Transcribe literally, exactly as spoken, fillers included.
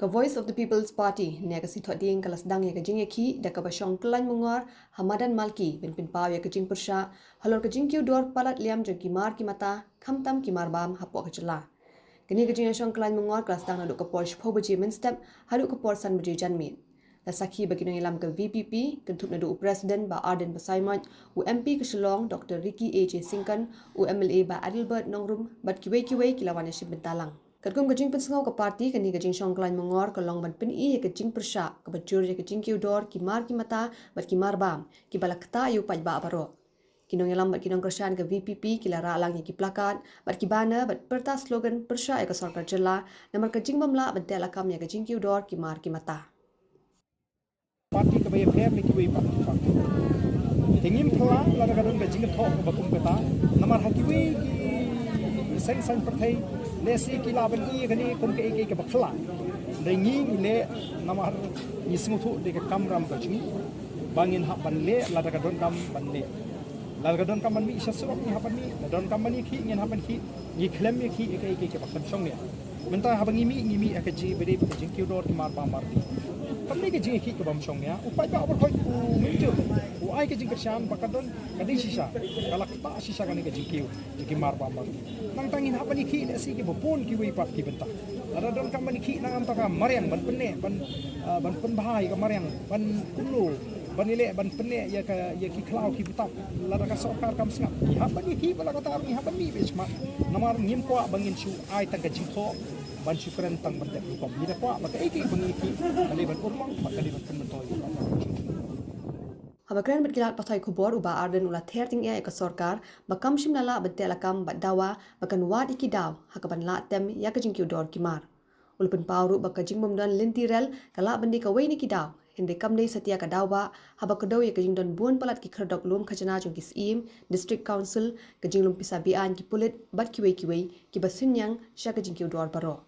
Ka Voice of the People's Party ne ka Sithoh Dieng ka la sdang ïa ka jingïakhih da kaba shong kyllain mungor ha Madan Malki ban pynpaw ïa ka jingpyrshah halor ka jingkiew dor palat liam jong ki mar ki mata khamtam ki mar bam hapoh ka jylla. Kane ka jingïashong kyllain mungor ka la sdang naduh ka por shiphew baje mynstep haduh ka por san baje janmiet. La sakhi ba ki nongïalam ka VPP kynthup naduh u President Bah Ardent Basaiawmoit, u MP ka Shillong Dr Ricky A J Syngkon, u MLA Bah Adelbert Nongrum bad kiwei kiwei ki la wan ïashim bynta lang. Katkum ka jingpynsngew ka party, kane ka jingshong kyllain mungor ka long ban pyni ïa ka jingpyrshah kaba jur ïa ka jingkiew dor ki mar ki mata bad ki mar bam kiba la ktah ïa u paidbah baroh. Ki nongïalam bad ki nongkyrshan ka VPP ki la rah lang ïa ki plakat bad ki banner bad pyrta slogan pyrshah ïa ka sorkar jylla namar ka jingbym lah ban teh lakam ïa ka jingkiew dor ki mar ki mata. Party kaba ïapher ne kiwei pat ki party. Te ngim phla lada ka don ka jingthoh kaba kum kata namar ha kiwei ki seng saiñ pyrthei lehse ki lah ban i kane kum kaei kaei kaba khla. Dei ngi ngi leh namar ngi sngewthuh dei ka kamram ka jong ngi ba ngin hap ban leh lada ka donkam ban leh. Lada ka donkam ban mih sha surok ngi hap ban mih, lada donkam ban ïakhih ngin hap ban khih, ngi khlem ïakhih ïa kaei kaei kaba khlem shongnia. Mynta haba ngi mih ngi mih ha ka jingïadei bad ka jingkiew dor ki mar bam mar dih. Kam dei ka jingïakhih ka bym shongnia, u paidbah Umroi u mynjur, u ai ka jingkyrshan ba ka don ka dei shisha, ka la ktah shisha kane ka jingkiew jong ki mar bam mar dih. Nangta ngin hap ban ïakhih lehse kiba bun kiwei pat ki bynta. Lada donkam ban ïakhih nangta ka mariang ban pynneh, ban ban pynbha ïa ka mariang, ban kumno ban ïaleh ban pynneh ïa ka ïa ki khlaw ki btap. Lada ka sorkar kam sngap ngi hap ban ïakhih, ba la katta ruh ngi hap ban mih beit shakhmat. Namar ngim kwah ba ngin shu ai tang ka jingthoh ban shu kren tang ban dep rukom. Ngi da kwah ba kaei kaei ba ngi ïakhih ka dei ban urlong bad ka dei ban pynmyntoi ïa ka. Haba kren bad ki lad pathai khubor, u Bah Ardent u la ther tyngeh ïa ka sorkar ba kam shym la lah ban teh lakam bad dawa ba kan wad ïa ki daw ha kaban lah tem ïa ka jingkiew dor ki mar. U la pynpaw ruh ba ka jingbym don lynti rel ka lah ban dei kawei na ki daw, hynrei kam dei satia ka daw bah haba kdew ïa ka jingdon bun palat ki khyrdop lum khajna jong ki syiem, District Council, ka jinglum pisa be-aiñ ki pulit bad kiwei kiwei kiba synñiang sha ka jingkiew dor baroh.